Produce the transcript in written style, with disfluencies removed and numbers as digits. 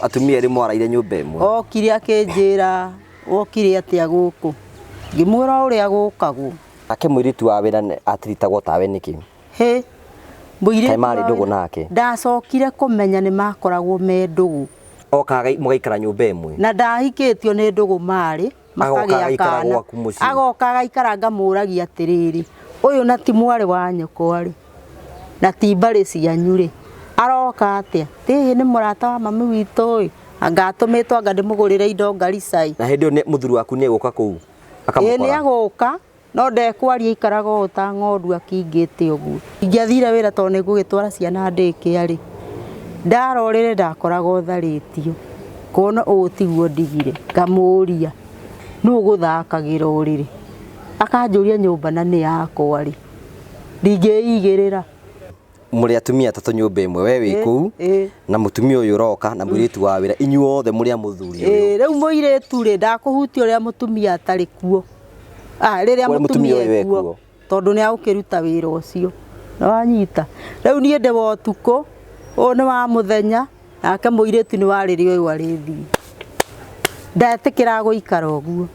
Atumia erĩ mwaraire nyũmba ĩmwe. Okire akĩnjĩra wokire atĩa gũkũ, ngĩmwĩra ũrĩa gũkagwo. Nake mũirĩtu wa wĩra atiritagwo tawe nĩkĩ? Hĩ, mũirĩtu Kaĩ marĩ wa ndũgũ wĩra- nake? Ndacokire kũmenya nĩ makoragwo me ndũgũ. Okaga mũgaikara nyũmba ĩmwe. Na ndahikĩtio nĩ ndũgũ marĩ Agoka makagĩa agaikara kana. gwaku mũciĩ. Agoka agaikara ngamũragia atĩrĩrĩ, ũyũ na ti mwarĩ wa nyũkwa rĩ, na ti mbarĩ cianyu rĩ, aroka atĩa? Ĩhĩ nĩ mũrata wa mami witũ ĩ, anga atũmĩtwo anga ndĩmũgũrĩre indo Garissa ĩ. Na hĩndĩ ĩyo mũthuri waku nĩ egũka kũu Ĩĩ nĩ akamũkora. agũka no ndekwaria aikaraga ũũ ta ng'ondu akingĩte ũguo. Ingĩathire wĩra tondũ nĩ ngũgĩtwara ciana daycare rĩ, ndarorire ndakoragwo tharĩtio, ngona ũũ tiguo ndigire, ngamũria nũ ũgũthakagĩra ũrĩrĩ, akanjũria nyũmba na nĩ yakwa rĩ, ndingĩigĩrĩra. Mũrĩ atumia atatũ nyũmba ĩmwe, we wĩ kũu na mũtumia ũyũ ũroka na mũirĩtu wa wĩra, inyuothe mũrĩ a mũthuri ũyũ. Ĩĩ, rĩu mũirĩtu rĩ, ndakũhutia ũrĩa mũtumia atarĩ kuo. Ah, rĩrĩa Ũrĩa mũtumia mũtumia ũyũ ekuo, ekuo. tondũ nĩ agũkĩruta wĩra ũcio. Nĩ wanyita? Rĩu niĩ ndĩ wa ũtukũ, ũyũ nĩ wa mũthenya, nake mũirĩtu nĩ wa rĩrĩa ũyũ arĩthiĩ. Ndetĩkĩraga gũikara ũguo.